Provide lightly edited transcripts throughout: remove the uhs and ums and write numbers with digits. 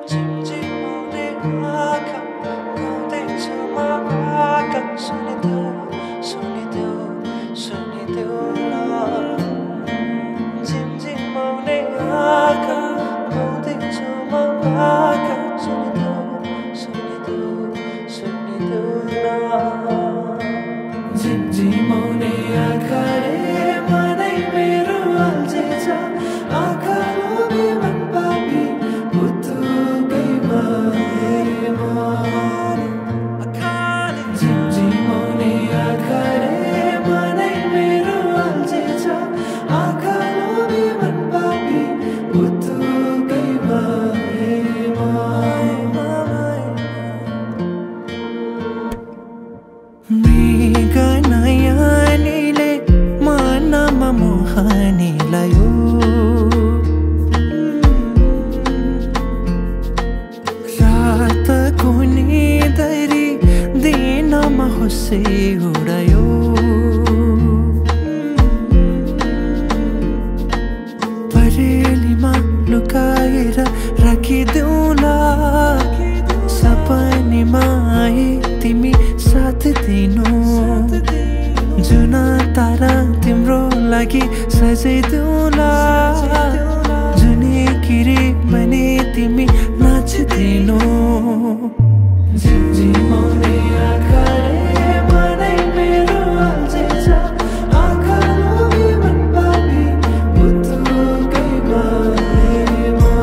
झिमझिमाउने आँखा गाउँदैछु म भाका सुनिदेऊ सुनिदेऊ सुनिदेऊ न झिमझिमाउने आँखा गाउँदैछु म भाका सुनिदेऊ सुनिदेऊ सुनिदेऊ न झिमझिमाउने आँखाले मनै मेरो अल्झेछ आँखा लोभी मन पापी पुतुकै भएमा झिमझिमाउने आँखाले मनै मेरो अल्झेछ आँखा लोभी मन पापी पुतुकै भएमा मृग नयानीले मनमा मोहनी लायो रातको निदरी दिनमा होसे उडायो परेलीमा लुकाएर राखिदेऊला सपनीमा आए तिमी साथ दिनु जुन तारा तिम्रो लागि सजाइदेऊला जुनी किरी भने तिमी नाचिदिनु झिमझिमाउने आँखाले मनै मेरो अल्झेछ आँखा लोभी मन पापी पुतुकै भएमा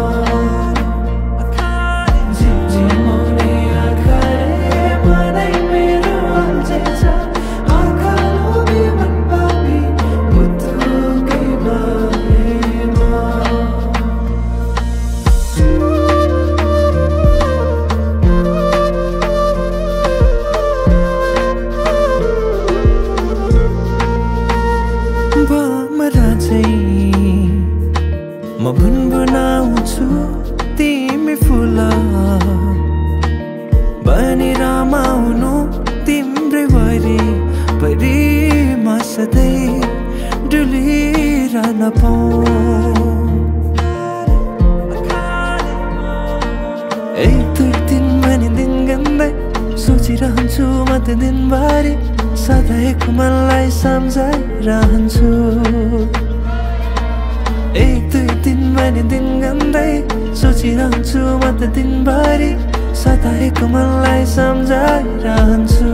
झिमझिमाउने आँखाले मनै मेरो अल्झेछ आँखा लोभी मन पापी पुतुकै भएमा भमरा चाहिँ म गुनगुनाउँछु तिमी फुल बनी रमाउनु तिम्रै वरिपरि म सधैँ डुलिरहन पाऊँ एक दुई दिन भने दिन गन्दै सोचिरहन्छु म त दिनभरि सधैँको मनलाई सम्झाइरहन्छु एक दुई दिन भने दिन गन्दै सोचिरहन्छु म त दिनभरि सधैँको मनलाई सम्झाइरहन्छु